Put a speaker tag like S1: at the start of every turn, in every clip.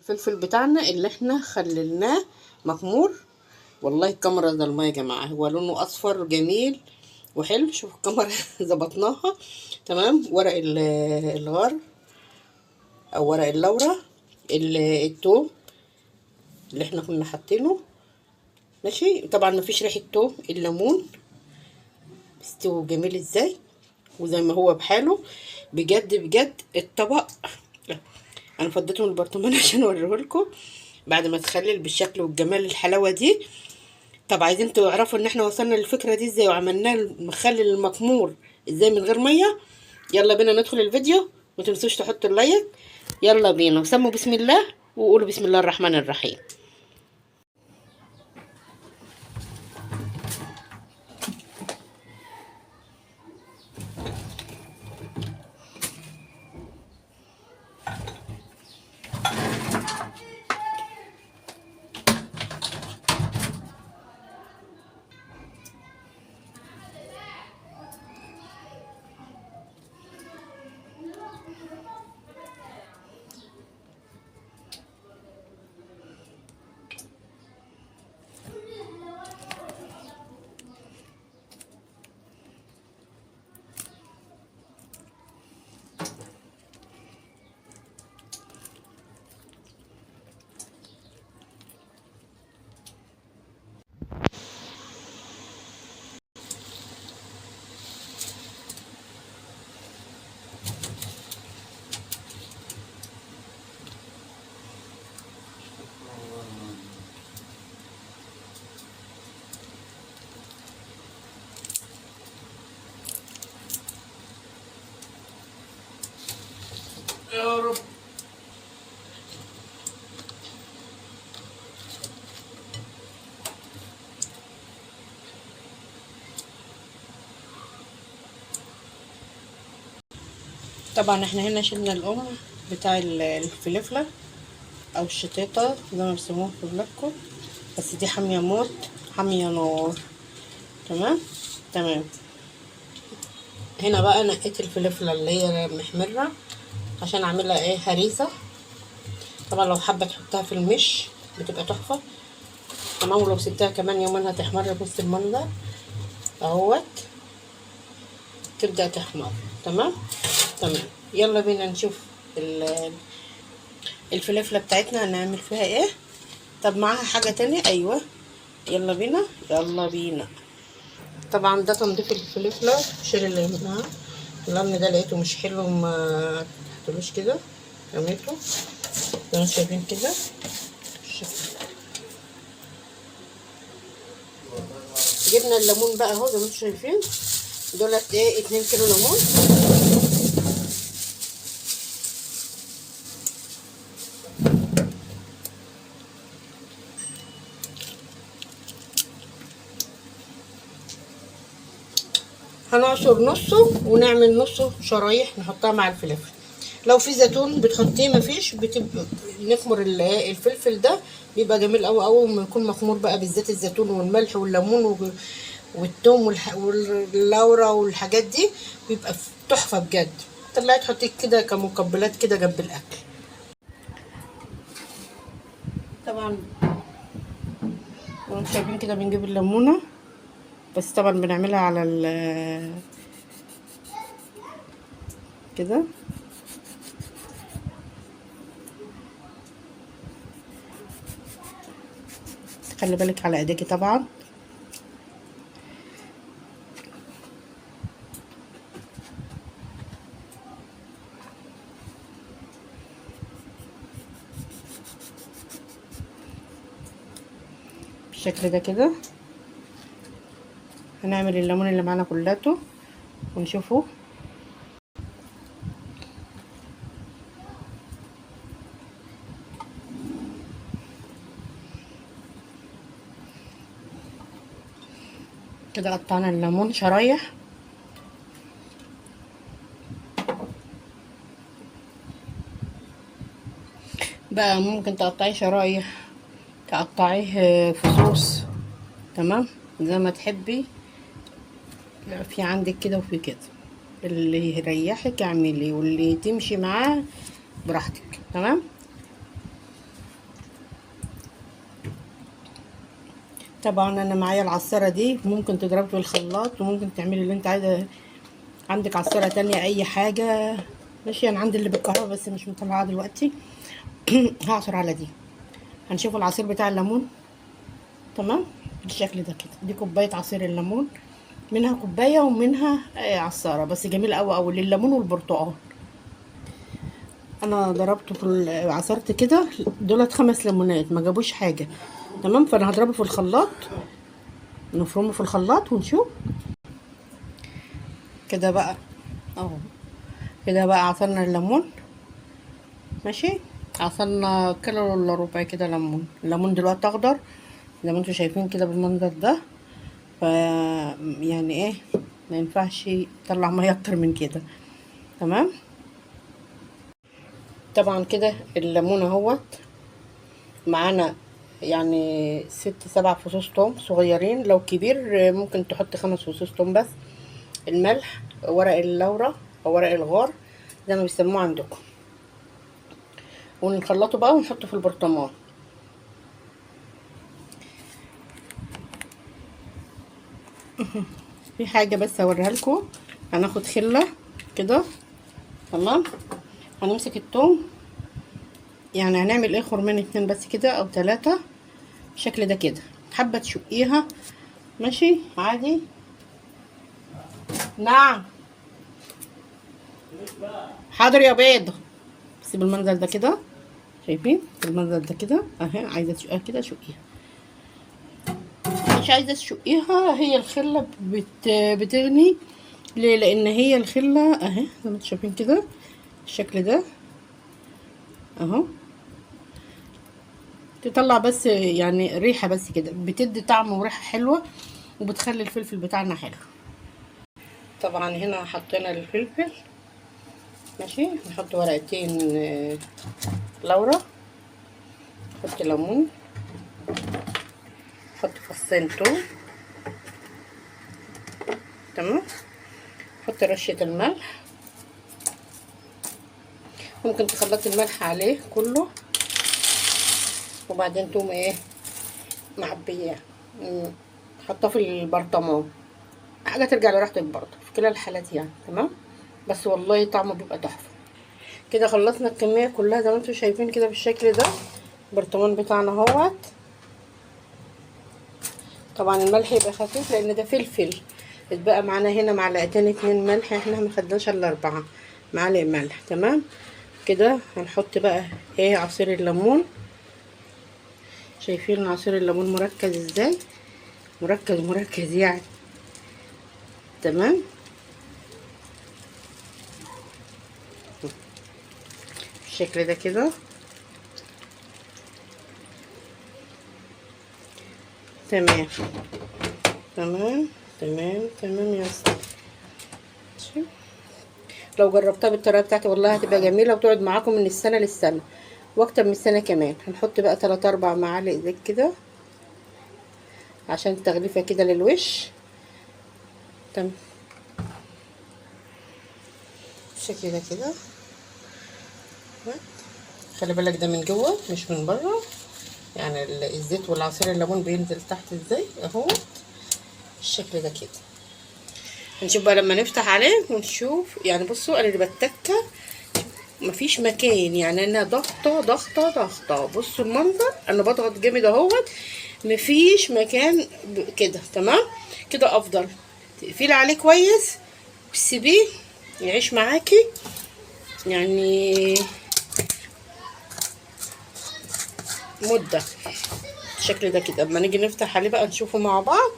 S1: الفلفل بتاعنا اللي احنا خللناه مخمور. والله الكاميرا ظلمه يا جماعة، هو لونه اصفر جميل وحلو. شوف الكاميرا ظبطناها تمام. ورق الغار او ورق اللورة، التوم اللي احنا كنا حاطينه ماشي. طبعا مفيش ريحه توم. الليمون استوى جميل ازاي وزي ما هو بحاله. بجد بجد الطبق انا فضيته من البرطمان عشان اوريهولكم بعد ما تخلل بالشكل والجمال الحلاوة دي. طب عايزين تعرفوا ان احنا وصلنا للفكرة دي ازاي وعملناه المخلل المكمور ازاي من غير مية؟ يلا بينا ندخل الفيديو، وما تنسوش تحطوا اللايك. يلا بينا، وسموا بسم الله وقولوا بسم الله الرحمن الرحيم.
S2: يا رب.
S1: طبعا احنا هنا شلنا الام بتاع الفلفله او الشطيطه زي ما بيسموها في بلادكم، بس دي حامية موت، حامية نار. تمام تمام. هنا بقى نقيت الفلفله اللي هي محمرة عشان اعملها ايه، هريسه. طبعا لو حابة تحطها في المش بتبقى تحفة. تمام. ولو سبتها كمان يومين هتحمر. بص المنظر اهوت، تبدا تحمر. تمام تمام. يلا بينا نشوف الفلفله بتاعتنا هنعمل فيها ايه. طب معاها حاجة تانية؟ ايوه يلا بينا يلا بينا. طبعا ده تنظيف الفلفله، شيل اللي منها اللون ده لقيته مش حلو ما تحطلوش كده، رميته زي ما شايفين كده. جبنا الليمون بقى اهو زي ما انتم شايفين، دولت ايه 2 كيلو ليمون. هنعصر نصه ونعمل نصه شرايح نحطها مع الفلفل. لو في زيتون بتحطيه، مفيش بتبقى نخمر الفلفل ده بيبقى جميل قوي قوي لما يكون مخمور بقى، بالذات الزيتون والملح والليمون والثوم واللورة والحاجات دي، بيبقى تحفة بجد. طلعي تحطيه كده كمقبلات كده جنب الاكل. طبعا شايفين كده بنجيب الليمونه، بس طبعا بنعملها على ال كده. خلي بالك على ايديكي طبعا. بالشكل ده كده هنعمل الليمون اللي معانا كلته ونشوفه. كده قطعنا الليمون شرايح. بقى ممكن تقطعيه شرايح، تقطعيه فصوص، تمام زي ما تحبي. في عندك كده وفي كده، اللي يريحك اعملي واللي تمشي معاه براحتك. تمام. طبعا انا معايا العصاره دي، ممكن تضربي في الخلاط وممكن تعملي اللي انت عايزه. عندك عصارة تانية اي حاجة ماشي. انا عندي اللي بالكهرباء بس مش مطلعاها دلوقتي. هعصر على دي. هنشوف العصير بتاع الليمون. تمام بالشكل ده كده. دي كوباية عصير الليمون، منها كوباية ومنها عصارة، بس جميل قوي قوي لليمون والبرتقال. انا ضربته في عصرت كده دولت 5 ليمونات ما جابوش حاجة. تمام، فانا هضربه في الخلاط، نفرمه في الخلاط ونشوف كده بقى اهو. كده بقى عصرنا الليمون ماشي. عصرنا كيلو الا ربع كده ليمون. الليمون دلوقتي اخضر زي ما انتم شايفين كده بالمنظر ده، ف يعني ايه، ما ينفعش يطلع مية اكتر من كده. تمام، طبعا كده الليمون اهوت معانا، يعني 6 7 فصوص توم صغيرين، لو كبير ممكن تحط 5 فصوص توم بس. الملح، ورق اللورة او ورق الغار زي ما بيسموه عندكم، ونخلطه بقى ونحطه في البرطمان. في حاجة بس اوريها لكم. هناخد خلة كده، تمام، هنمسك التوم، يعني هنعمل ايه، خرمين 2 بس كده او 3 بالشكل ده كده. حابة تشقيها ماشي عادي. نعم حاضر يا بيضة. بس بالمنظر ده كده، شايفين بالمنظر ده كده اهي. عايزة تشقيها كده شقيها، مش عايزة تشقيها هي الخلة بتغني. ليه؟ لان هي الخلة اهي زي ما انتم شايفين كده الشكل ده اهو، تطلع بس يعني ريحة بس كده، بتدي طعم وريحة حلوة وبتخلي الفلفل بتاعنا حلو. طبعا هنا حطينا الفلفل ماشي. نحط ورقتين لورا، نحط ليمون، نحط فصين توم، تمام، نحط رشة الملح. ممكن تخلطي الملح عليه كله، وبعدين توم ايه معبيه حطاه في البرطمان، حاجة ترجع لراحتك برضه في كلا الحالات يعني. تمام، بس والله طعمه بيبقى تحفة. كده خلصنا الكمية كلها زي ما انتم شايفين كده بالشكل ده. البرطمان بتاعنا اهوت. طبعا الملح يبقى خفيف لان ده فلفل. اتبقى معانا هنا معلقتين 2 ملح، احنا ما خدناش الا 4 معالق ملح. تمام كده. هنحط بقى ايه عصير الليمون. شايفين عصير الليمون مركز ازاي؟ مركز مركز يعني. تمام بالشكل ده كده. تمام تمام تمام تمام يا اسطى. لو جربتها بالطريقة بتاعتي والله هتبقى جميلة وتقعد معاكم من السنة للسنة واكتر من السنة كمان. هنحط بقى 3 4 معالق زيت كده عشان التغليفه كده للوش. تمام بالشكل ده كده. خلي بالك ده من جوه مش من بره، يعني الزيت والعصير الليمون بينزل تحت ازاي اهو بالشكل ده كده. هنشوف بقى لما نفتح عليه ونشوف. يعني بصوا انا اللي بتكه مفيش مكان، يعني انا ضغطه ضغطه ضغطه. بصوا المنظر، انا بضغط جامد اهوت، مفيش مكان كده. تمام كده افضل. تقفلي عليه كويس وتسيبيه يعيش معاكي يعني مده بالشكل ده كده. اما نيجي نفتح عليه بقى نشوفه مع بعض.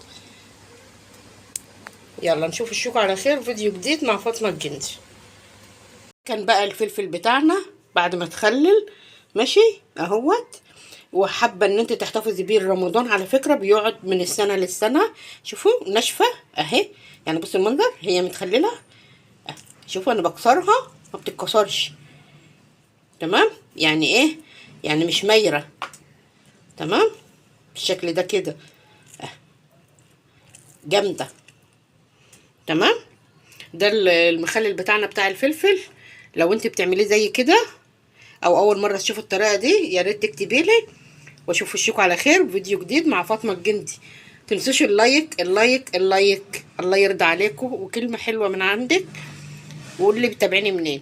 S1: يلا نشوف الشوك على خير. فيديو جديد مع فاطمة الجندي. كان بقى الفلفل بتاعنا بعد ما اتخلل ماشي اهوت، وحابة ان انت تحتفظي بيه لرمضان. على فكرة بيقعد من السنة للسنة. شوفوا ناشفة اهي، يعني بصوا المنظر، هي متخلله. شوفوا انا بكسرها ما بتتكسرش. تمام، يعني ايه، يعني مش مايره. تمام بالشكل ده كده جامدة. تمام، ده المخلل بتاعنا بتاع الفلفل. لو انت بتعمليه زي كده او اول مرة تشوفي الطريقة دي يا ريت تكتبي لي، واشوف وشكم على خير فيديو جديد مع فاطمة الجندي. تنسوش ال like ال like ال like، الله يرضى عليكم، وكلمه حلوة من عندك، وقول لي بتابعيني منين.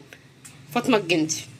S1: فاطمة الجندي.